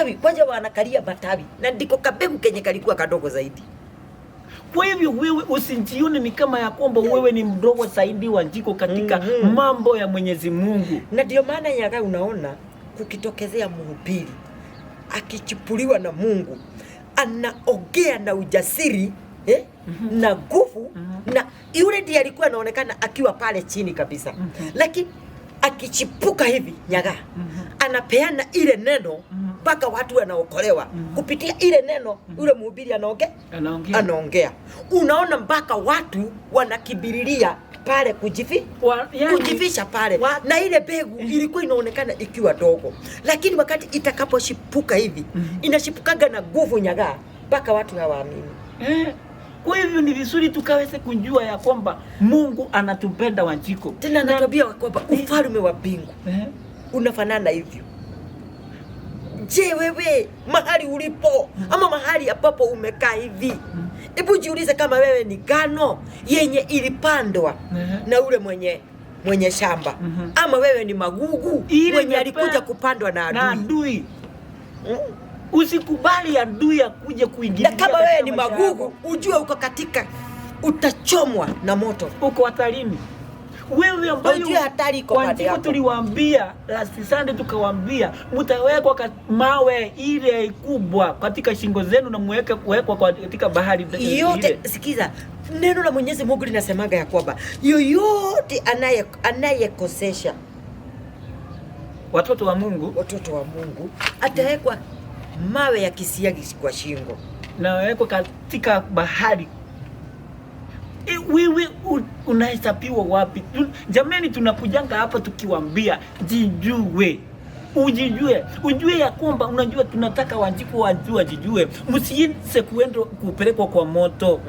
Matawi kwanza wanakalia matawi, na ndiko kabegu kenye kalikuwa kadogo zaidi. Kwa hivyo wewe usijione ni kama ya kwamba wewe ni mdogo zaidi Wanjiko katika mambo ya Mwenyezi Mungu. Na ndio maana Nyaga, unaona kukitokezea mhubiri akichipuliwa na Mungu anaongea na ujasiri na nguvu, na yule ndiye alikuwa anaonekana akiwa pale chini kabisa, lakini akichipuka hivi Nyaga, anapeana ile neno mpaka watu wanaokolewa kupitia ile neno yule mhubiri anaongea. Anaongea. Anaongea, unaona mpaka watu wanakimbililia pale Yani, kujifisha pale, na ile mbegu ilikuwa inaonekana ikiwa dogo, lakini wakati itakaposhipuka hivi, inashipukaga na nguvu Nyagaa, mpaka watu hawaamini. Kwa hivyo ni vizuri tukaweze kujua ya kwamba Mungu anatupenda Wanjiko. Tena anatuambia kwamba ufalme wa mbingu unafanana hivyo. Je, wewe mahali ulipo ama mahali ambapo umekaa hivi, hebu jiulize kama wewe ni ngano yenye ilipandwa na ule mwenye shamba, ama wewe ni magugu Ile mwenye alikuja kupandwa na Na adui. adui. Usikubali adui akuje kuingilia Na kama wewe katika ni maisha magugu, yako. ujue uko katika, utachomwa na moto. Uko hatarini. Wewe ambayo Ujue hatari iko pande Wanjiko yako. tuliwaambia last Sunday, tukawaambia mtawekwa mawe ile kubwa katika shingo zenu na muweke kuwekwa katika bahari Yote ile. sikiza, neno la Mwenyezi Mungu linasemaga ya kwamba yoyote anayekosesha Watoto wa Mungu watoto wa Mungu atawekwa mawe ya kisiagi kwa shingo. Na wawekwa katika bahari. Wewe unahesabiwa wapi? Jameni, tunakujanga hapa tukiwaambia jijue, ujijue, ujue ya kwamba unajua, tunataka Wanjiko wajue, wajijue, msiinse kuenda kupelekwa kwa moto.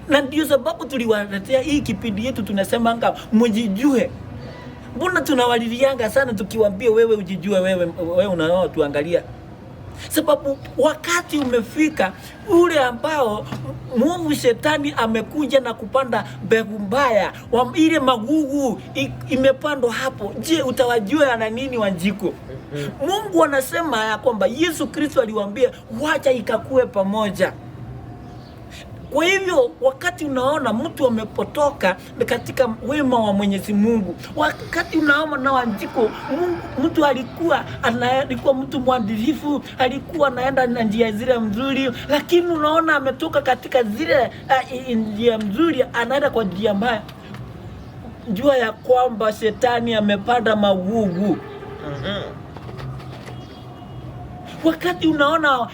Na ndio sababu tuliwaletea hii kipindi yetu, tunasemanga mjijue. Mbona tunawalilianga sana tukiwaambia wewe ujijue, wewe unaoa tuangalia, sababu wakati umefika ule ambao mwovu shetani amekuja na kupanda mbegu mbaya ile magugu imepandwa hapo. Je, utawajua na nini Wanjiko? Mungu anasema ya kwamba Yesu Kristo aliwaambia wacha ikakue pamoja. Kwa hivyo wakati unaona mtu amepotoka katika wema wa Mwenyezi Mungu, wakati unaona na Wanjiko, Mungu, mtu alikuwa mtu mwadilifu, alikuwa anaenda na njia zile mzuri, lakini unaona ametoka katika zile njia mzuri, anaenda kwa njia mbaya, jua ya kwamba shetani amepanda magugu. Wakati unaona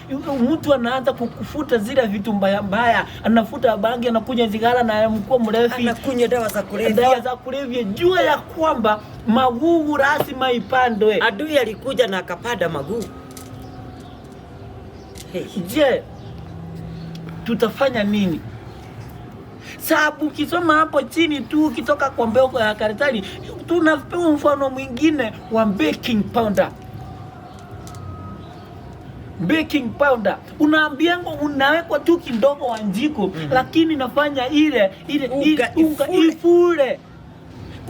mtu anaanza kukufuta zile vitu mbaya mbaya, anafuta bangi, anakunywa sigara na mkuwa mrefi, Anakunywa dawa za kulevya. Dawa za kulevya, jua ya kwamba magugu lazima ipandwe. Adui alikuja na akapanda magugu. Hey. Je, tutafanya nini? Sababu ukisoma hapo chini tu, ukitoka kwa mbegu ya karatari, tunapewa mfano mwingine wa baking powder. Baking powder unaambianga unawekwa tu kidogo Wanjiko, lakini inafanya ile Unga ile unga ifure. ifure.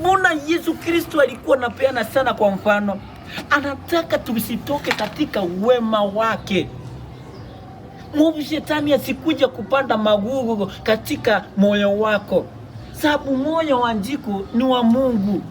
Mbona Yesu Kristo alikuwa anapeana sana kwa mfano, anataka tusitoke katika wema wake. Mwovu shetani asikuja kupanda magugu katika moyo wako, sababu moyo wa Wanjiko ni wa Mungu.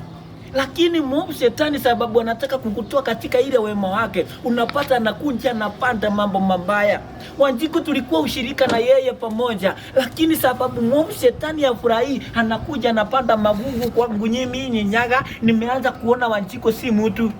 Lakini mwovu shetani sababu anataka kukutoa katika ile wema wake, unapata anakuja anapanda mambo mabaya. Wanjiko tulikuwa ushirika na yeye pamoja, lakini sababu mwovu shetani afurahii, anakuja anapanda magugu kwangu. Nyinyi Nyaga, nimeanza kuona Wanjiko si mtu.